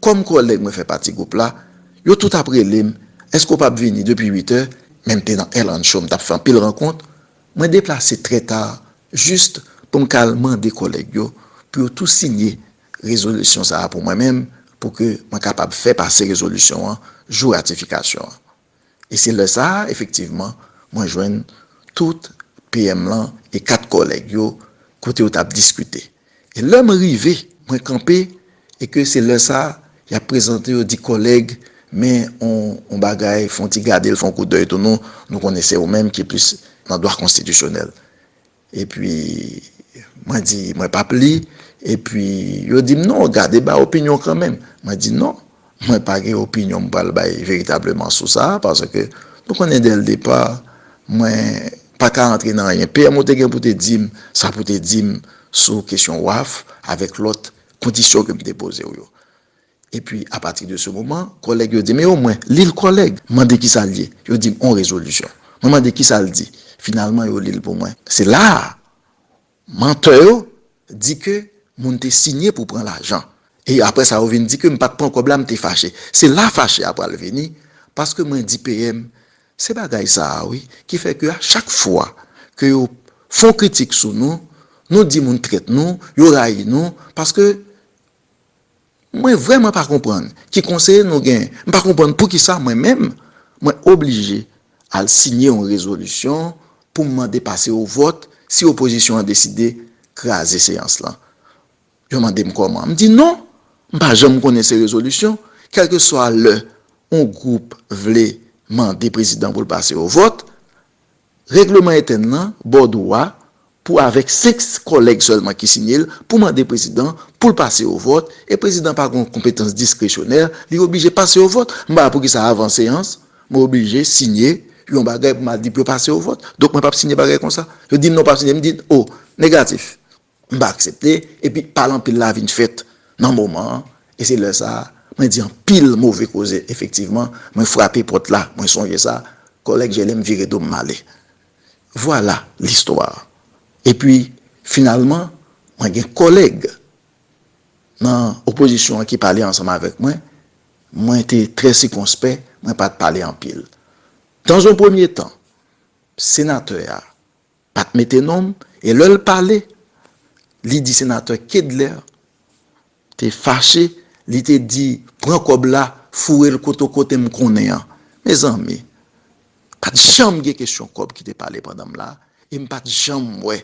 kòm kòlèg mwen fè pati gwoup la, yo tout ap rele m, èske w p ap vini depi uit è? Men m te nan El Rancho, m t ap fè anpil rankont. Mwen deplase trè ta, jis pou m ka al mande kòlèg yo pou yo tou sinye rezolisyon sa a pou mwen menm, pou ke mwen kapab fè pase rezolisyon an jou ratifikasyon an. E se lè sa a, efektivman, mwen jwenn tout P M lan e kat kòlèg yo kote yo t ap diskite. E lè mwen rive, mwen kanpe, e ke se lè sa a, y ap prezante, yo di kòlèg, men on, on bagay, fè on ti gade l, fè on koudèy tou non, nou konnen se ou menm ki plis nan dwa konstitisyonèl. Epi, mwen di, mwen p ap li, epi yo di m, non, gade, ba opinyon kanmenm. Mwen di, non, mwen pa gen opinyon m pral bay veritableman sou sa, paske nou konnen dè l depa, mwen pa ka antre nan anyen. P M ou te gen pou te di m sa pou te di m sou kesyon W A F avèk lòt kondisyon ke m te poze w yo. Epi, apati de se moman, kòlèg yo di, men omwen, li l kòlèg, mande kisa l ye. Yo di m, on rezolisyon. Mwen mande kisa l di. Finalman, yo li l pou mwen. Se la a, mantè yo di ke moun te sinye pou pran lajan. E apre sa, yo vin di ke m pa t pran kòb la, m te fache. Se la fache a pral vini, paske mwen di P M, se bagay sa a, wi, ki fè ke a chak fwa ke yo fè on kritik sou nou, nou di moun trèt nou, yo rayi nou, paske mwen vrèman pa konprann ki konseye nou gen. M pa konprann poukisa mwen menm, mwen oblije al sinye yon rezolisyon pou m mande pase o vòt si opozisyon an deside kraze seyans lan. Yo mande m kòman. M di non, m pa janm konnen se rezolisyon, kèlkeswa lè yon gwoup vle mande prezidan pou l pase o vòt, Règleman entèn nan ba w dwa pou avèk senk kòlèg sèlman ki siyen l, pou mande prezidan pou l pase o vòt, e prezidan pa gen yon konpetans diskresyonè, li oblije pase o vòt. M pa wè poukisa avan seyans, mwen oblije siyen yon bagay pou m al di pou yo pase o vòt. Donk, mwen p ap siyen bagay konsa. Yo di m non, w p ap siyen, m di, o, negatif. M pa aksepte, epi pale anpil la vin fèt nan moman an, e se lè sa a, mwen di anpil move koze, efektivman, mwen frape pòt la, mwen sonje sa, kòlèg Jèlè m vire do m m ale. Vwala listwa. Epi, finalman, mwen gen kòlèg nan opozisyon an ki pale ansanm avèk mwen, mwen te trè sikonspè, mwen pa t pale anpil. Dans un premier temps, senatè a pa t mete non m, e lè l pale, li di senatè Kedlè te fache, li te di, pran kòb la, foure l kote kote m konnen an. Mezanmi, pa t janm gen kesyon kòb ki te pale pandan m la, e m pa t janm wè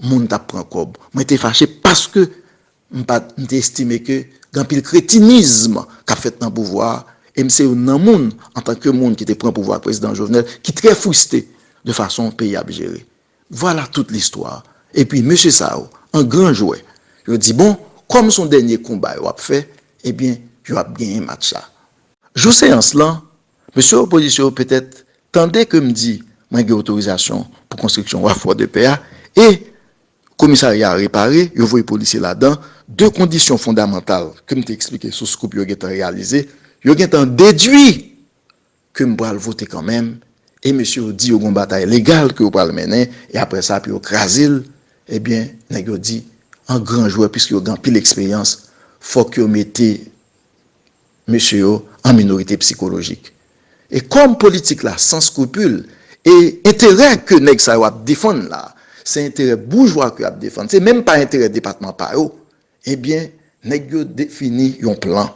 moun t ap pran kòb. Mwen te fache paske m pa t, m te estime ke gen anpil kretinizm k ap fèt nan pouvwa a, e m se youn nan moun, antanke moun ki te pran pouvwa ak prezidan Jovenel, ki trè friste de fason peyi ap jere. Vwala tout listwa. Epi, mesye sa yo, an gran jwè, yo di, bon, kòm se yon dènye konba yo ap fè, ebyen, yo ap genyen match la. Jou seyans lan, mesye opozisyon yo petèt tande ke m di mwen gen otorizasyon pou konstriksyon wafò de pè a, e komisarya a repare, yo voye polisye ladan, de kondisyon fondamantal ke m te eksplike sou Scoop yo gentan reyalize, yo gentan dedui ke m pral vote kanmenm, e mesye yo di yo gen yon batay legal ke yo pral mennen, e apre sa, pou yo kraze l, ebyen, nèg yo di, an gran jwè, piske yo gen anpil eksperyans, fòk yo mete mesye yo an minorite sikolojik. E kòm politik la san skrupil, e enterè ke nèg sa yo ap defann la, se enterè boujwa ke y ap defann, se menm pa enterè depatman pa yo, ebyen, nèg yo defini yon plan.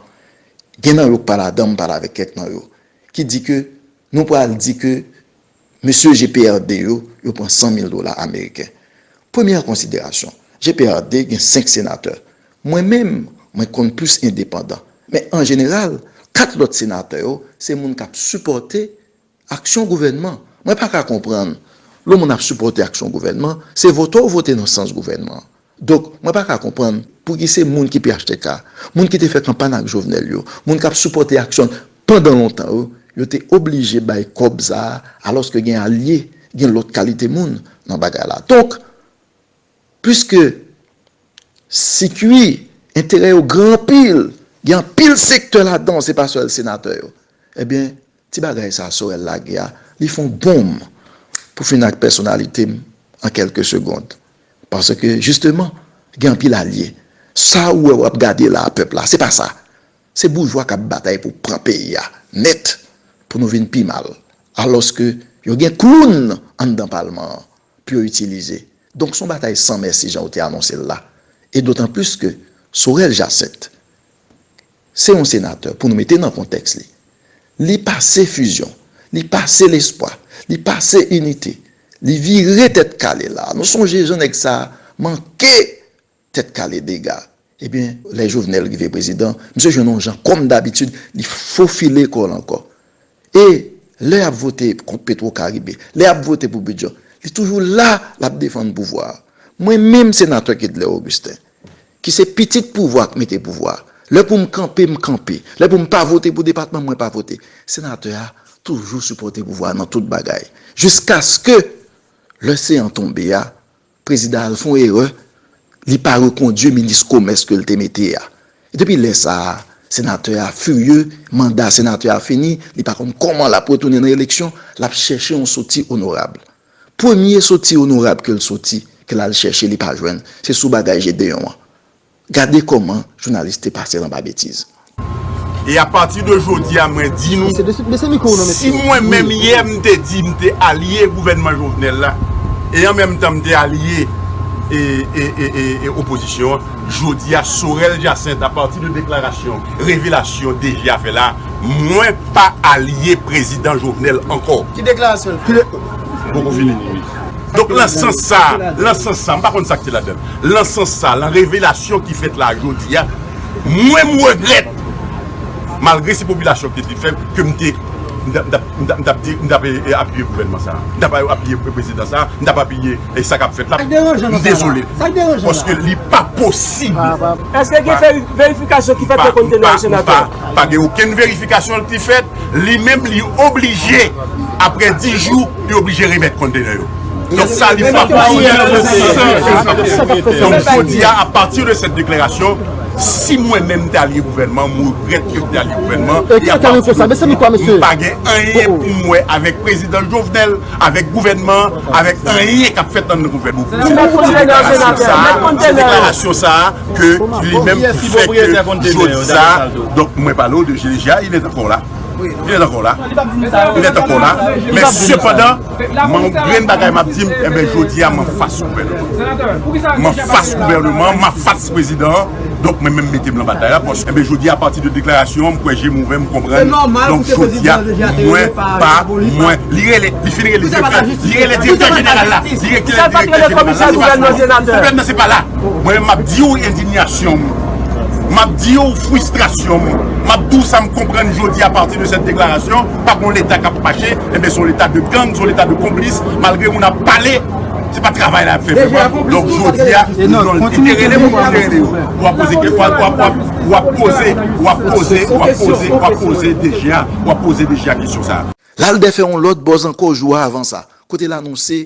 Gen nan yo k pa ladan, m pale avèk kèk nan yo, ki di ke nou pral di ke mesye G P R D yo, yo pran san mil dola ameriken. Premyè konsiderasyon, G P R D gen senk senatè. Mwen menm, mwen konn plis endepandan. Men an jeneral, kat lòt senatè yo, se moun k ap sipòte aksyon gouvènman. Mwen pa ka konprann, lè yon moun ap sipòte aksyon gouvènman, se vote w vote nan sans gouvènman. Donk, mwen pa ka konprann pouki se moun ki P H T K, moun ki te fè kanpay ak Jovenel yo, moun k ap sipòte aksyon pandan lontan yo, yo te oblije bay kòb sa a, alòske gen alye, gen lòt kalite moun nan bagay la. Donk, piske sikui enterè yo gran anpil, gen anpil sektè ladan, se pa sèl senatè yo. Ebyen, ti bagay sa a Sorel lage a, li fè yon bonm pou fin ak pèsonalite m an kèlke segonn. Paske, jisteman, gen anpil alye. Sa ou wè w ap gade la a, pèp la, se pa sa. Se boujwa k ap batay pou pran peyi a nèt, pou nou vin pi mal. Alòske yo gen kloun anndan palman an pou yo itilize. Donk, se yon batay san mèsi jan ou te anonse l la. E dotan plis ke Sorel Jacinthe, se yon senatè, pou nou mete nan kontèks li. Li pase fizyon, li pase lespwa, li pase inite, li vire tèt kale la. Nou sonje jan nèg sa a manke tèt kale dega. Ebyen, lè Jovenel rive prezidan, misye jwenn yon jan, kòm dabitid, li fofile kò l ankò. E lè y ap vote kont Petwo Karibe, lè y ap vote pou bidjè, li toujou la, l ap defann pouvwa a. Mwen menm, senatè Kedlè Augustin, ki se pitit pouvwa k mete pouvwa a, lè pou m kanpe, m kanpe. Lè pou m pa vote pou depatman, mwen pa vote. Senatè a toujou sipòte pouvwa a nan tout bagay. Jiskaske lè seyans tonbe a, prezidan al fè yon erè, li pa rekondui minis komès ke l te mete a. E depi lè sa a, senatè a firye, manda senatè a fini, li pa konn kòman l ap retounen nan eleksyon, l ap chèche yon soti onorab. Premye soti onorab ke l soti, ke l al chèche, li pa jwenn, se sou bagay Jedeyon an. Gade kòman jounalis te pase l anba betiz. E apati de jodi a, mwen di nou, si mwen menm yè m te di m te alye gouvènman Jovenel la, e an menm tan m te alye e, e, e, e, e opozisyon an, jodi a, Sorel Jacinthe, apati de deklarasyon, revelasyon DG a fè la, mwen pa alye prezidan Jovenel ankò. Ki deklarasyon l fè? Poko fini. Donk, lan sans sa, lan sans sa, m pa konn sa k te ladan l. Lan sans sa, lan revelasyon ki fèt la jodi a, mwen m regrèt, malgre se popilasyon ki te fè m, ke m te M t ap, m t ap, m t ap, m t ap di, m t ap, e, e, apiye gouvènman sa a. M t ap apiye prezidan sa a. M t ap apiye, e, sa k ap fèt la. M dezole. Paske li pa posib. Èske gen veri-, verifikasyon ki fèt nan kontenè yo, senatè? Pa gen okenn verifikasyon ki fèt. Li menm, li oblije, apre dis jou, li oblije remèt kontenè yo. Donk, sa li pa posib. Donk, jodi a, apati de cette déclaration, si mwen menm m te alye gouvènman, m regrèt ke m te alye gouvènman, e ki apati de sa, m pa gen anyen pou m wè avèk prezidan Jovenel, avèk gouvènman, avèk anyen k ap fèt nan gouvènman. Se deklarasyon sa a, se deklarasyon sa a ke li menm ki fè ke jodi sa a, donk, mwen pale w de G D G A, il est encore là. Il est encore là. Il est encore là. Men sepandan, mwen yon grenn bagay m ap di m, enben, jodi a, m anfas gouvènman. M anfas gouvènman, m anfas prezidan an. Donk, mwen menm mete m nan batay la, paske, enben, jodi a, apati de deklarasyon an, m kwè je m ouvè, m konprann. Donk, jodi a, mwen pa, mwen, li rele, li fin rele direktè, li rele direktè jeneral la, li rele direktè jeneral la, se pa sa. Gouvènman se pa la. Mwen menm, m ap di w endinyasyon m. M ap di w fristrasyon m. M ap di w sa m konprann jodi a, apati de cette déclaration, pa gen yon leta k ap mache, enben, se yon leta de gang, se yon leta de konplis, malgre moun ap pale, se pa travay la y ap fè vrèman. Donk, jodi a, non, li te rele m, li te rele w. W ap poze, w ap, w ap, w ap, w ap poze, w ap poze, w ap poze, w ap poze D G A, w ap poze D G A kesyon sa a. L al dèfè yon lòt buzz ankò jou a avan sa, kote l anonse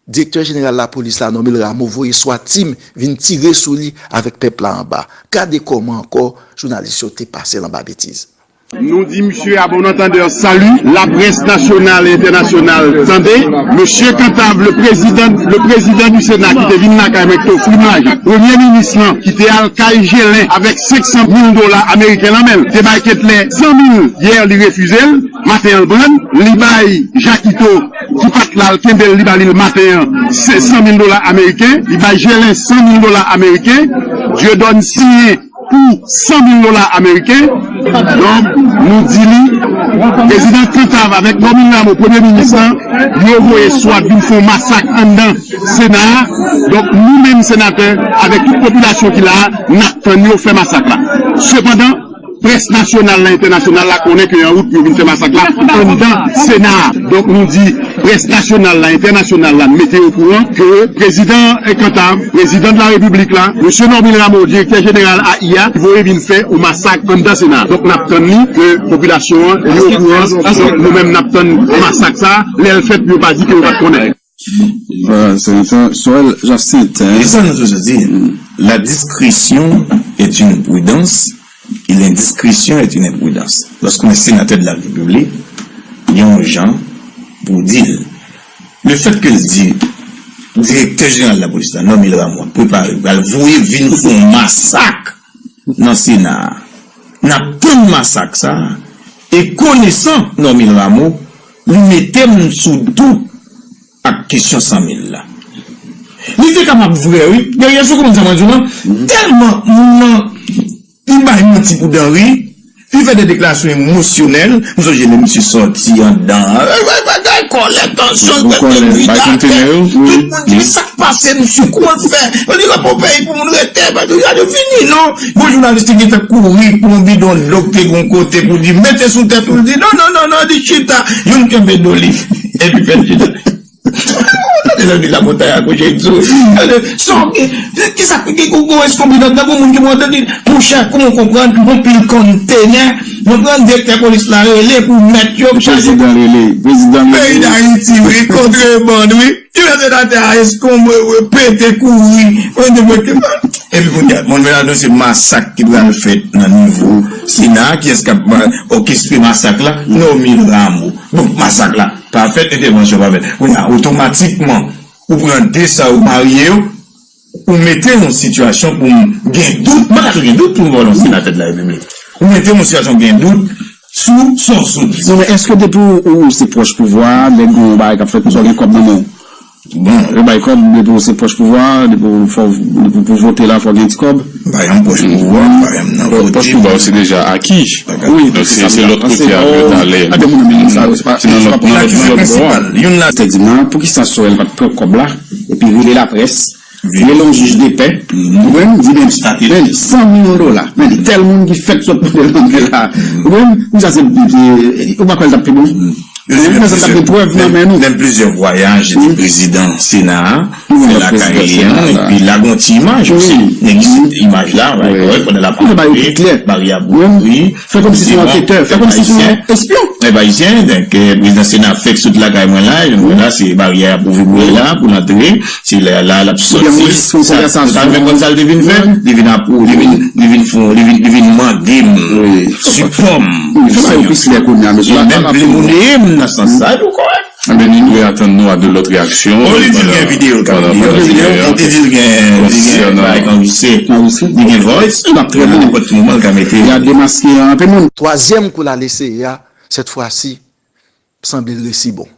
direktè jeneral lapolis la, Normil Rameau, voye SWAT team vin tire sou li avèk pèp la anba. Gade kòman ankò jounalis yo te pase l anba betiz. Nou di misye, à bon entendeur, salut. Laprès nasyonal e entènasyonal, tande. Mesye Cantave, le président, le président du Sénat, ki te vin lakay mwen, ki te ofri m lajan. Premye minis lan, ki te al kay Gelin avèk senk san mil dola ameriken nan men l, te bay Ketler san mil, yè li refize l, maten an l pran l, li bay Jakito, ki pa t la, l kenbe l, li ba li l maten an, se san mil dola ameriken, li bay Gelin san mil dola ameriken, Dieudonne siyen pou san mil dola ameriken. Donk, nou di li, prezidan Cantave avèk Normil Rameau, premye minis lan, yo voye SWAT vin fè yon masak anndan Sena a. Donk, nou menm senatè, avèk tout popilasyon ki la a, n ap tann yo fè masak la. Sepandan, près nasyonal la, entènasyonal la konnen ke an wout pou yo vin fè masak la anndan Sena a. Donk, nou di, près nasyonal la, entènasyonal la, mete okouran ke prezidan Cantave, prezidan de la Repiblik la, mesye Normil Rameau, direktè jeneral A I A, voye vin fè yon masak anndan Sena. Donk, n ap tann li ke popilasyon an li okouran. Donk, nou menm, n ap tann masak sa a, lè l fèt, pou yo pa di ke yo pa t konnen. Voilà, senatè Sorel Jacinthe, hein. E sa nou toujou di, la discrétion est une prudence, et l'indiscrétion est une imprudence. Lorsqu'on est sénateur de la République, gen yon jan pou w di l. Le fait que l di, direktè jeneral lapolis la, Normil Rameau, prepare, pral voye vin fè yon masak nan Sena a. N ap tann masak sa a, e konesan Normil Rameau, li mete m sou dout ak kesyon san mil la. Li te kapab vrè, wi. Dèyè sou kòmandan sa mwen di w lan, tèlman moun nan, li bay manti pou dan ri, li fè de deklarasyon emosyonèl. M sonje lè misye sòti anndan an, bagay kòlè, tansyon, tout moun di, "Sa k pase, misye, kòman l fè?" Yo di, "Repo peyi pou moun rete, pa tou gade fini, non." Bon, jounalis te gentan kouri pou yon bidon dlo ki te gen yon kote pou di, mete sou tèt ou, l di, "Non, non, non, non," li chita, youn kenbe do li, epi fè l chita. Tande sa di la, montay akouche sou. Tande, sa w gen, kisa ki, ki, ki, ki eskonbri nan, nan moun ki mwen tande, monchè, kòman w konprann, yon pil kontenè, yon pran direktè polis la, rele pou mèt yo, chaje. Prezidan rele, prezidan rele. Peyi Dayiti, wi, kontrebann, wi. Ti senatè a eskonbre, wi, pete, kouri, wi, de pete. Epi kounye a, moun vin anonse masak ki pral fèt nan nivo Sena, kiyès k ap, euh, òkestre masak la? Normil Rameau. Bon, masak la pa fèt, entèvansyon pa fèt. Kounye a, otomatikman, ou pran de sa, ou marye yo, ou mete yon sitiyasyon pou m gen dout, mwen pa gen dout pou m vòlè yon senatè de la Repiblik. Ou mete yon sitiyasyon gen dout sou sa w sot di. Non, men èske depi w, ou se pwòch pouvwa a, lè gen yon bagay k ap fèt konsa, w gen kòb nan men w? Bon. Yo bay kòb, depi w se pwòch pouvwa a, depi w fò, depi w pou vote la, fò gen ti kòb. M pa janm pwòch pouvwa, m pa janm nan vote. Pwòch pouvwa yo se deja aki. Wi, donk se, se lòt kote a yo t ale. Se nan lòt, nan lòt, nan lòt bò a. Youn la te di m nan, poukisa Sorel pa t pran kòb la, epi rele laprès, Rele yon jij de pè, ou konprann, di men, men san mil dola, men tèl moun ki fèk sot pote nan men la, ou konprann, pou sa se, ou pa kwè l t ap pi bon? Menm plizyè vwayaj, li te prezidan Sena a, fè lakay li an, epi lage yon ti imaj osi. Nèg isit, imaj la, right, pandan l ap antre, baryè ap ouvri, fè kòmsi se yon anketè, fè kòmsi se yon espyon. Pèp ayisyen, donk, prezidan Sena fèk sot lakay mwen la, jan nou wè la, se baryè ap ouvri pou li la, pou l antre, se la, la l ap soti. Sa, sa vin konn sa l te vin fè, li vin ap, li vin, li vin fè, li vin, li vin mande m sipò m. Li fè bagay yo pi klè kounye a, mesye. Li menm pli moun li ye m nan sans sa, li kòrèk. Ebyen, nou dwe atann nou a de lòt reyaksyon. Oh, li di l gen videyo, li di l gen, li di l gen, li gen voice, li gen voice, nan nenpòt moman, l ka mete. Li a demaske anpil moun. Twazyèm kou l al eseye a, sèt fwa si, sanble l resi bon.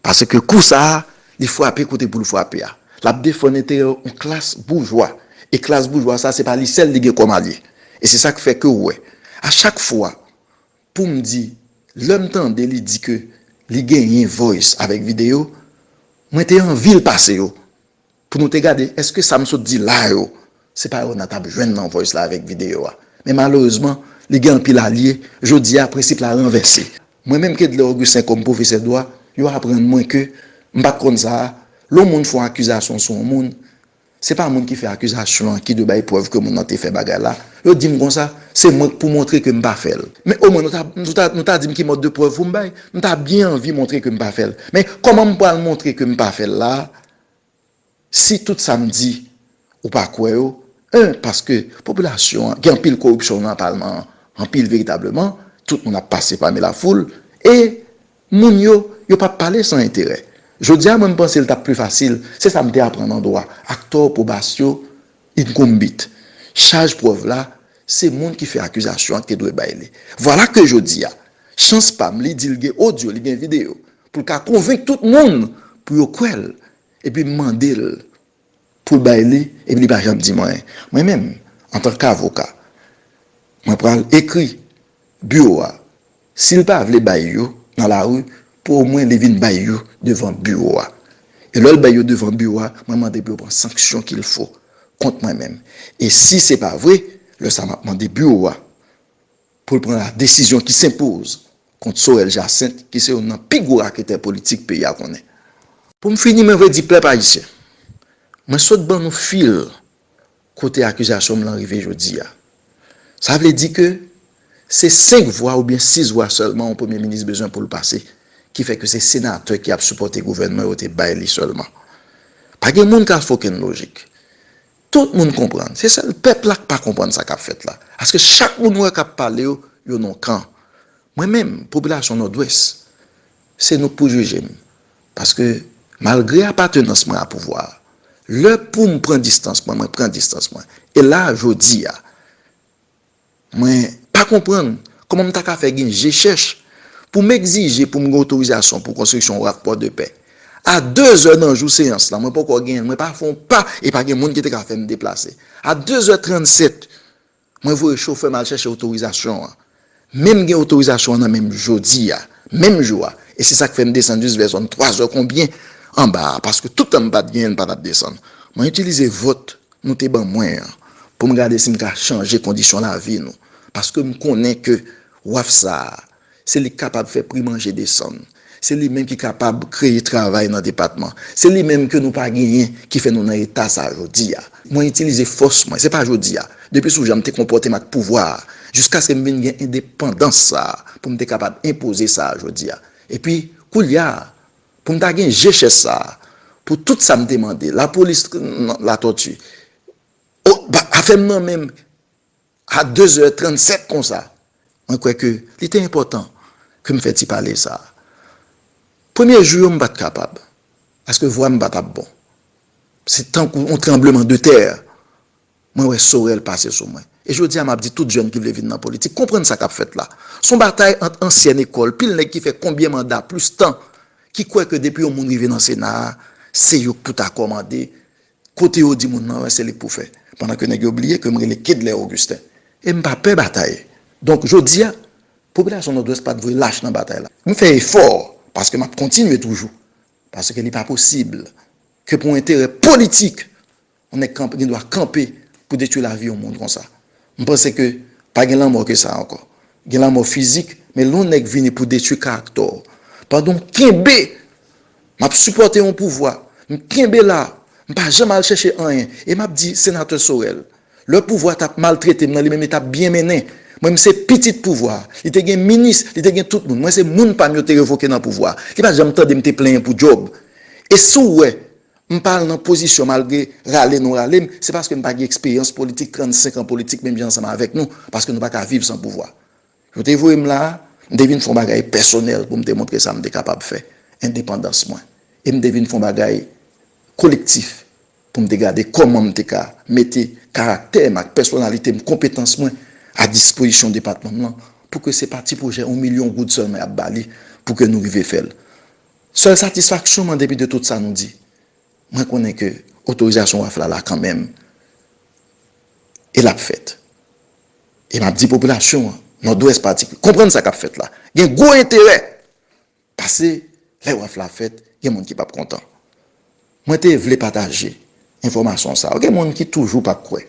Paske kou sa a, li frape kote pou l frape a. L ap defann enterè yon klas boujwa. E klas boujwa sa, se pa li sèl li gen kòm alye. E se sa k fè ke w wè, a chak fwa, pou m di, lè m tande li di ke li genyen voice avèk videyo, mwen te anvi l pase yo. Pou nou te gade, èske sa m sot di la yo, se pa yo n a t ap jwenn nan voice la avèk videyo a. Men malerezman, li gen anpil alye, jodi a, prensip la ranvèse. Mwen menm, Kedlè Augustin, kòm pwofesè dwa, yo aprann mwen ke m pa t konn sa a. Lè yon moun fè yon akizasyon sou yon moun, se pa moun ki fè akizasyon an ki dwe bay prèv ke moun nan te fè bagay la. Yo di m konsa, se mwen k pou montre ke m pa fè l. Men omwen, nou ta, nou ta, nou ta di m ki mòd de prèv pou m bay. M ta byen anvi montre ke m pa fè l. Men kòman m pral montre ke m pa fè l la? Si tout sa m di, ou pa kwè yo, en, paske popilasyon an, gen anpil koripsyon nan palman an, anpil veritableman, tout moun ap pase pami lafoul, e moun yo, yo p ap pale san enterè. Jodi a, mwen, m panse l t ap pli fasil, se sa m te aprann an dwa, actor probatio incumbit. Chaj prèv la, se moun ki fè akizasyon an ki te dwe bay li. Vwala ke jodi a, chans pa m, li di l gen odyo, li gen videyo, pou l ka konvenk tout moun pou yo kwè l. Epi m mande l pou l bay li, epi li pa janm di mwen anyen. Mwen menm, antank avoka, mwen pral ekri biwo a, si l pa vle bay yo nan lari, pou omwen li vin bay yo devan biwo a. E lè l bay yo devan biwo a, mwen mande pou yo pran sanksyon qu'il faut kont mwen menm. E si se pa vre, lè sa a m ap mande biwo a pou l pran la desizyon ki senpoz kont Sorel Jacinthe, ki se youn nan pi gwo raketè politik peyi a konnen. Pou m fini, mwen vle di pèp ayisyen, mwen sot ban nou fil kote akizasyon m lan rive jodi a. Sa vle di ke se senk vwa oubyen sis vwa sèlman yon premye minis bezwen pou l pase, ki fè ke se senatè ki ap sipòte gouvènman yo te bay li sèlman. Pa gen moun k a fokenn lojik. Tout moun konprann. Se sèl pèp la k pa konprann sa k ap fèt la. Paske chak moun ou wè k ap pale yo, yo nan yon kan. Mwen menm, popilasyon Nòdwès, se nou k pou jije m. Paske malgre apatenans mwen a pouvwa a, lè pou m pran distans mwen, mwen pran distans mwen. E la, jodi a, mwen pa konprann kòman m ta ka fè gen je chèch pou m egzije pou m gen otorizasyon pou konstriksyon yon rapò de pè. A de zè nan jou seyans lan, mwen poko genyen l, mwen pa fè yon pa, e pa gen moun ki te ka fè m deplase. A de zè trannsèt, mwen voye chofè m al chèche otorizasyon an. Men m gen otorizasyon an nan men m jodi a, menm jou a. E se sa k fè m desann jis vè zòn twa zè konbyen anba a, paske tout tan m pa t genyen l, m pa t ap desann. Mwen itilize vòt nou te ban mwen an pou m gade si m ka chanje kondisyon lavi nou. Paske m konnen ke waf sa a, se li k kapab fè pri manje desann. Se li menm ki kapab kreye travay nan depatman. Se li menm ke nou pa genyen ki fè nou nan eta sa a jodi a. Mwen itilize fòs mwen, se pa jodi a. Depi sou jan m te konpòte m ak pouvwa a, jiskaske m vin gen endepandans sa a, pou m te kapab enpoze sa a jodi a. Epi, koulye a, pou m ta gen je chèch sa a, pou tout sa m te mande, lapolis, Latòti, o, ba, afè m nan men m, a de zè trannsèt konsa, mwen kwè ke li te enpòtan ke m fè ti pale sa a. Premye jou yo, m pa t kapab, paske vwa m pa t ap bon. Se tankou yon tranbleman de tè. Mwen wè Sorel pase sou mwen. E jodi a, m ap di tout jèn ki vle vin nan politik, konprann sa k ap fèt la. Se yon batay ant ansyen ekòl, pil nèg ki fè konbyen manda plis tan, ki kwè ke depi yon moun rive nan Sena a, se yo k pou ta kòmande, kote yo di moun nan, wè, se li k pou fè. Pandan ke nèg yo bliye ke m rele Kedlè Augustin. E m pa pè batay. Donk, jodi a, popilasyon Nòdwès pa t dwe lach nan batay la. M fè efò, paske m ap kontinye toujou. Paske li pa posib ke pou enterè politik, yon nèg kanpe, gen dwa kanpe pou detwi lavi yon moun konsa. M panse ke pa gen lanmò ke sa ankò. Gen lanmò fizik, men lè yon nèg vini pou detwi karaktè w, pandan w kenbe, m ap sipòte yon pouvwa, m kenbe la, m pa janm al chèche anyen, e m ap di, Senatè Sorel, lè pouvwa t ap maltrete m nan, li menm li t ap byen mennen. Mwen, m se pitit pouvwa. Li te gen minis, li te gen tout moun. Mwen, se moun pa m yo te revoke nan pouvwa. Li pa janm tande m te plenyen pou djòb. E si w wè, m pa al nan pozisyon malgre rale nou rale m, se paske m pa gen eksperyans politik, trannsenk an politik, menm jan ansanm avèk nou, paske nou pa ka viv san pouvwa. Yo te voye m la a, m te vin fè yon bagay pèsonèl pou m te montre sa m te kapab fè, endepandans mwen. E m te vin fè yon bagay kolektif pou m te gade kòman m te ka mete karaktè m ak pèsonalite m, konpetans mwen a dispozisyon depatman m lan, pou ke se pa ti pwojè yon milyon goud sèlman y ap ba li pou ke nou rive fè l. Sèl satisfaksyon mwen depi de tout sa nou di, mwen konnen ke otorizasyon W A F la la kanmenm, e l ap fèt. E m ap di popilasyon an, Nòdwès patikilye, konprann sa k ap fèt la. Gen gwo enterè. Pase lè W A F la fèt, gen moun ki p ap kontan. Mwen te vle pataje enfòmasyon sa yo. Gen moun ki toujou p ap kwè.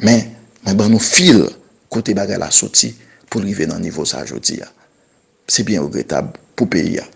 Men, mwen ban nou fil kote bagay la soti pou l rive nan nivo sa jodi a. Se byen regretab pou peyi a.